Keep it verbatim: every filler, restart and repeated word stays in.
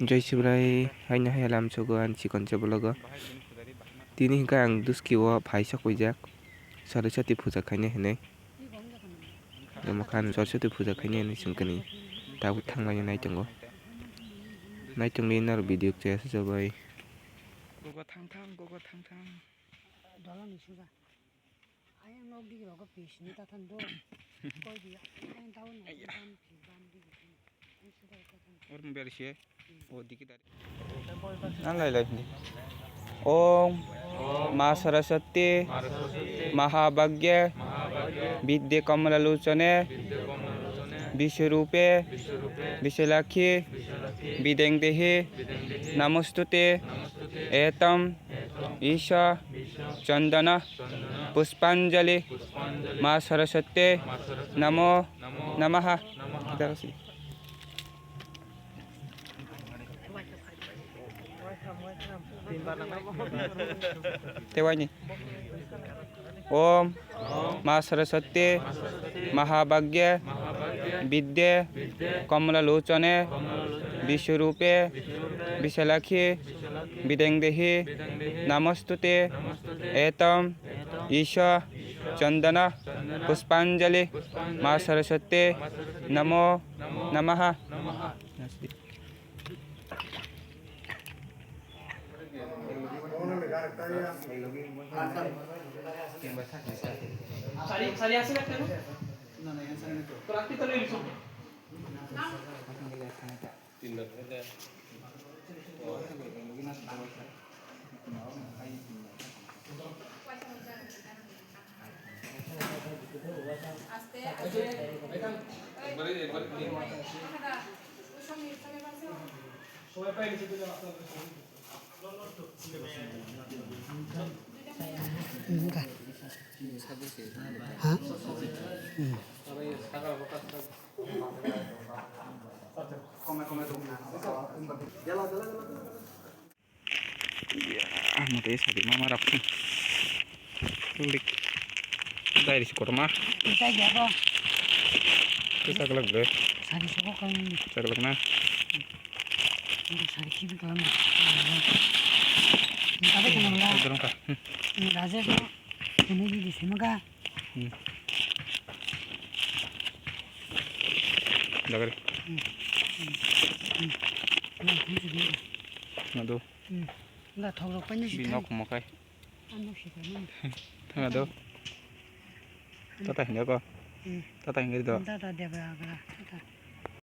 Jai Sibrai, haino hai lamsogo ani chikon se vlog o. Tini hinkhe ang Duski o phai sok wijak, Saraswati puja khaina hinwi. Omo khan Saraswati puja khaina hinwi chwng kani tabuk thanglaina nai tongo. Nai tongdi norok video khe se bai. Gogo thang thang, gogo thang thang. Dolani suja. Ayang nok digi rogo pisni tathan do. Koi di, ayang tao na ban phi ban digi. Ayang suja tathan. Or mo berse. O digi dari. Nang lai lai ni. Om Ma Saraswati Mahabhagya Vidya Kamala Lochane Vishwarupe Vishalakhi Videng Dehi Namostute Etam Isha Chandana Puspanjali Ma Saraswati Namo Namaha. Tewani. Om Ma Saraswati Mahabhagya Vidya Kamala Lochane Vishwarupe Vishalakhi Videng Dehi Namostute Etam Isha Chandana Puspanjali Ma Saraswati Namo Namaha. Mate sadi mama rok. Lik. Dai ris korma. Dai ya bo. Kita kelak bre. Sadi soko kan. Kita kelak na. Ini sadi kibi kan. Ada kenal lah. Dorong ka. Ini raja so. Ini di sini ka. Hmm. Dagari. Hmm. Hmm. Hmm. Nah, ini sini. Nado. Hmm. Enggak, thok rok paina si. Bini nok mokai. Ano si kan. Tengah do. Tata hinga ko. Hmm. Tata hinga do. Tata debra agra. Tata.